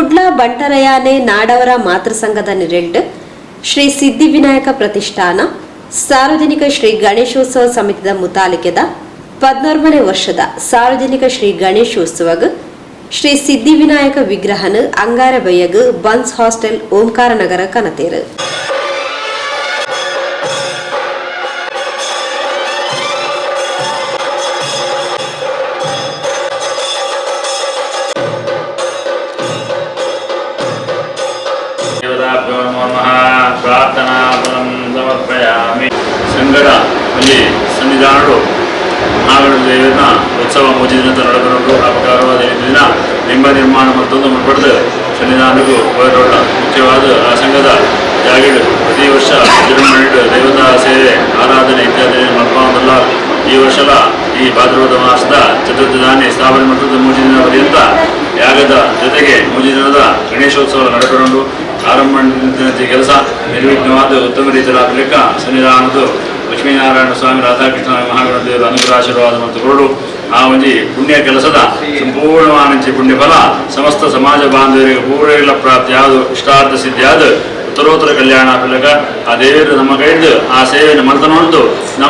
ಕುಡ್ಲ ಬಂಟರಯಾನೆ ನಾಡವರ ಮಾತೃ ಸಂಘದ ನಿರೆಲ್ಡ್ ಶ್ರೀ ಸಿದ್ಧಿವಿನಾಯಕ ಪ್ರತಿಷ್ಠಾನ ಸಾರ್ವಜನಿಕ ಶ್ರೀ ಗಣೇಶೋತ್ಸವ ಸಮಿತಿದ ಮುತಾಲಿಕೆದ 11ನೇ ವರ್ಷದ ಸಾರ್ವಜನಿಕ ಶ್ರೀ ಗಣೇಶೋತ್ಸವಗ್ ಶ್ರೀ ಸಿದ್ಧಿವಿನಾಯಕ ವಿಗ್ರಹನ ಅಂಗಾರ ಬಯ್ಯಗ್ ಬನ್ಸ್ ಹಾಸ್ಟೆಲ್ ಓಂಕಾರ ನಗರ ಕನತೇರು. ದೇವತಾಭ್ಯೋ ನಮಃ. ಪ್ರಾರ್ಥನಾ ಫಲಂ ಸಮರ್ಪಯಾಮಿ. ಸಂಘದ ಒಂಜಿ ಸನ್ನಿಧಾನಡು ಮಹಾಗಣ ದೇವನ ಉತ್ಸವ 3 ದಿನದ ನಡಪನುಂಡು. ಆ ಪ್ರಕಾರವಾದ ದಿನ ಬಿಂಬ ನಿರ್ಮಾಣ ಮತ್ತೊಂದು ಮುನ್ಪಡೆದು ಸನ್ನಿಧಾನಕ್ಕೂ ಹೋರಾಟ. ಮುಖ್ಯವಾದ ಆ ಸಂಘದ ಜಾಗೆಡು ಪ್ರತಿ ವರ್ಷ ವಿಜೃಂಭಣೆಡ್ ದೇವತಾ ಸೇವೆ, ಆರಾಧನೆ ಇತ್ಯಾದಿ ಮಲ್ಪಾವಂದಲ್ಲ. ಈ ವರ್ಷಲ ಈ ಭಾದ್ರಪದ ಮಾಸದ ಚತುರ್ಥಿ ಸ್ಥಾಪನೆ ಮತ್ತು 3 ದಿನ ಪರ್ಯಂತ ಯಾಗದ ಜೊತೆಗೆ 3 ದಿನದ ಗಣೇಶೋತ್ಸವ ನಡಪನುಂಡು. ಆರಂಭ ಕೆಲಸ ನಿರ್ವಿಘ್ನವಾದ ಉತ್ತಮ ರೀತಿಯಲ್ಲಿ ಆಗಲಿಕ್ಕ ಸನ್ನಿಧಾನದ ಲಕ್ಷ್ಮೀನಾರಾಯಣ ಸ್ವಾಮಿ, ರಾಧಾಕೃಷ್ಣ, ಮಹಾಗಣ ದೇವರ ಅನುಗ್ರಹ, ಆಶೀರ್ವಾದ ಮತ್ತು ಕೊರಡು. ಆ ಒಂಜಿ ಪುಣ್ಯ ಕೆಲಸದ ಸಂಪೂರ್ಣವಾನಂಚಿ ಪುಣ್ಯ ಫಲ ಸಮಸ್ತ ಸಮಾಜ ಬಾಂಧವರಿಗೆ ಪೂರ್ಣ ಪ್ರಾಪ್ತಿ ಯಾವುದು, ಇಷ್ಟಾರ್ಥ ಸಿದ್ಧಿ ಆದ ಉತ್ತರೋತ್ತರ ಕಲ್ಯಾಣ ಪಿಲಕ ಆ ದೇವರು ನಮ್ಮ ಕೈದು ಆ ಸೇವೆಯನ್ನು ಮಲ್ತನೊಂದು.